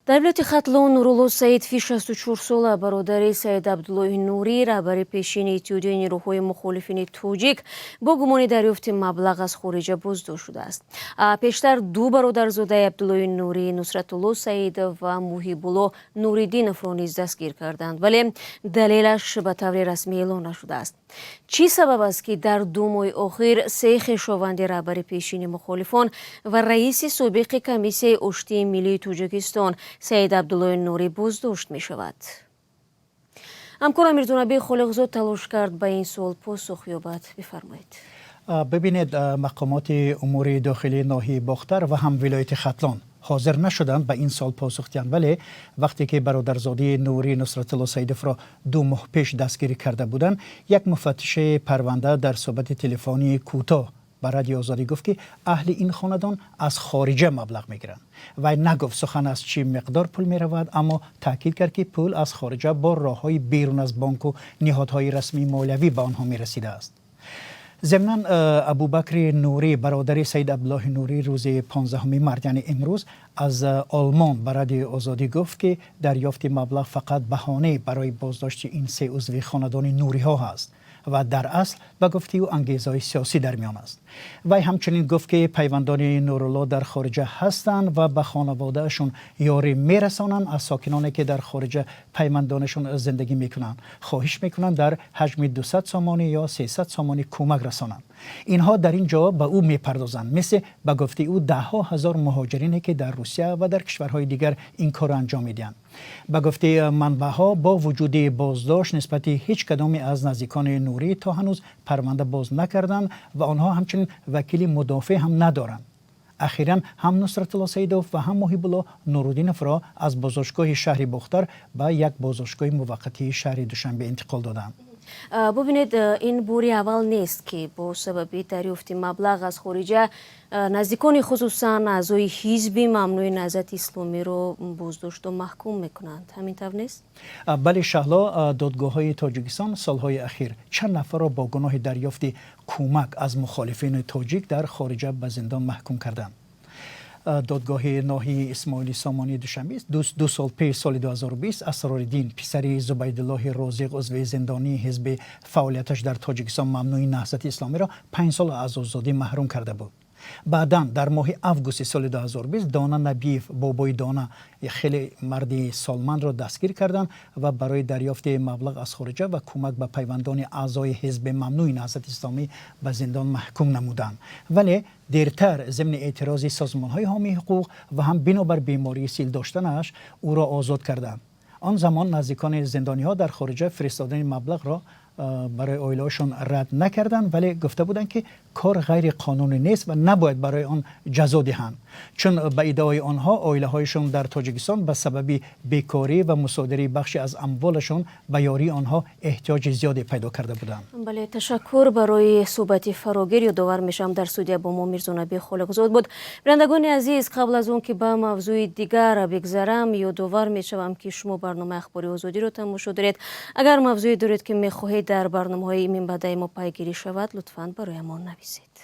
Дар вилояти Хатлон Нурулло Саидови 64 сола, бародари Саид Абдуллоҳи Нурӣ, раҳбари пешини Иттиҳодияи нерӯҳои мухолифини тоҷик, бо гумони дарёфти маблағ аз хориҷа боздошт шудааст. Пештар ду бародарзодаи Абдуллоҳи Нурӣ, Нусратулло Саидов ва Муҳибулло Нуриддиновро низ дастгир карданд, вале далелаш ба таври расмӣ эълон нашудааст. Чӣ сабаб аст, ки дар 2 моҳи охир се хешованди раҳбари пешини мухолифон ва раиси собиқи Комиссияи оштии миллии Тоҷикистон Саид Абдуллои Нурӣ боздошт мешавад? Ҳамкорам Мирзонаби Холиқзод талош кард, ба ин суол посух ёбад. Бифармоед. Бибинед, мақомоти умури дохилии ноҳияи Бохтар ва ҳам вилояти Хатлон ҳозир нашуданд ба ин суол посух диҳанд, вале вақте ки бародарзодаи Нурӣ, Нусратулло Саидовро 2 моҳ пеш дастгирӣ карда буданд, як муфаттиши парванда дар суҳбати телефонии кӯтоҳ ба Радиои Озодӣ гуфт, ки аҳли ин хонадон аз хориҷа маблағ мегиранд. Вай нагуфт, сухан аз чӣ миқдор пул меравад, аммо таъкид кард, ки пул аз хориҷа бо роҳҳои берун аз бонку ниҳодҳои расмии молиявӣ ба онҳо мерасидааст. Зимнан, Абубакри Нурӣ, бародари Саид Абдуллоҳи Нурӣ, рӯзи 15 март, яъне имрӯз, аз Олмон ба Радиои Озодӣ гуфт, ки дарёфти маблағ фақат баҳонае барои боздошти ин се узви хонадони Нуриҳо ҳаст ва дар асл, ба гуфти ӯ, ангезаҳои сиёсӣ дар миён аст. Вай ҳамчунин гуфт, ки пайвандони Нурулло дар хориҷа ҳастанд ва ба хонаводаашон ёрӣ мерасонанд. Аз сокиноне, ки дар хориҷа пайвандонашон зиндагӣ мекунанд, хоҳиш мекунанд, дар ҳаҷми 200 сомонӣ ё 300 сомонӣ кӯмак расонанд. Инҳо дар ин ҷо ба ӯ мепардозанд, мисли, ба гуфтаи ӯ, даҳҳо ҳазор муҳоҷирине, ки дар Русия ва дар кишварҳои дигар ин корро анҷом медиҳанд. Ба гуфтаи манбаъҳо, бо вуҷуди боздошт нисбати ҳеҷ кадоме аз наздикони Нурӣ то ҳанӯз парванда боз накарданд ва онҳо ҳамчунин вакили мудофеъ ҳам надоранд. Ахиран ҳам Нусратулло Саидов ва ҳам Муҳибулло Нуруддиновро аз боздоштгоҳи шаҳри Бохтар ба як боздоштгоҳи муваққатии шаҳри Душанбе интиқол доданд. Бубинед, ин бори аввал нест, ки бо сабаби дарёфти маблағ аз хориҷа наздикони, хусусан аъзои ҳизби мамнӯи Наҳзати Исломиро боздошту маҳкум мекунанд. Ҳамин тавр нест? Бале, Шаҳло, додгоҳҳои Тоҷикистон солҳои ахир чанд нафарро бо гуноҳи дарёфти кӯмак аз мухолифини тоҷик дар хориҷа ба зиндон маҳкум карданд. Додгоҳи ноҳияи Исмоили Сомонии Душанбе 2 сол пеш, соли 2020, Асрориддин, писари Зубайдуллоҳи Розиқ, узви зиндонии ҳизби фаъолияташ дар Тоҷикистон мамнӯи Наҳзати Исломиро 5 сол аз озодӣ маҳрум карда буд. Баъдан дар моҳи августи соли 2020 Дона Набиев, бобои Дона, хеле марди солмандро дастгир карданд ва барои дарёфти маблағ аз хориҷа ва кӯмак ба пайвандони аъзои ҳизби мамнӯи Наҳзати Исломӣ ба зиндон маҳкум намуданд. Вале дертар зимни эътирози созмонҳои ҳомии ҳуқуқ ва ҳам бинобар бемории сил доштанаш ӯро озод карданд. Он замон наздикони зиндониҳо дар хориҷа фиристодани маблағро барои оилаҳошон рад накарданд, вале гуфта буданд, ки кор ғайриқонунӣ нест ва набояд барои он ҷазо диҳанд, чун ба иддаои онҳо оилаҳояшон дар Тоҷикистон ба сабаби бекорӣ ва мусодираи бахше аз амволашон ба ёрии онҳо эҳтиёҷи зиёде пайдо карда буданд. Бале, ташаккур барои суҳбати фарогир. Ёдовар мешавам, дар студия бо мо Мирзонаби Холиқзод буд. Бинандагони азиз, қабл аз он ки ба мавзӯи дигар бигзарам, ёдовар мешавам, ки шумо барномаи Ахбори Озодиро тамошо доред. Агар мавзӯе доред, ки мехоҳед дар барномаҳои минбаъдаи мо пайгирӣ шавад, лутфан барои мо нависед.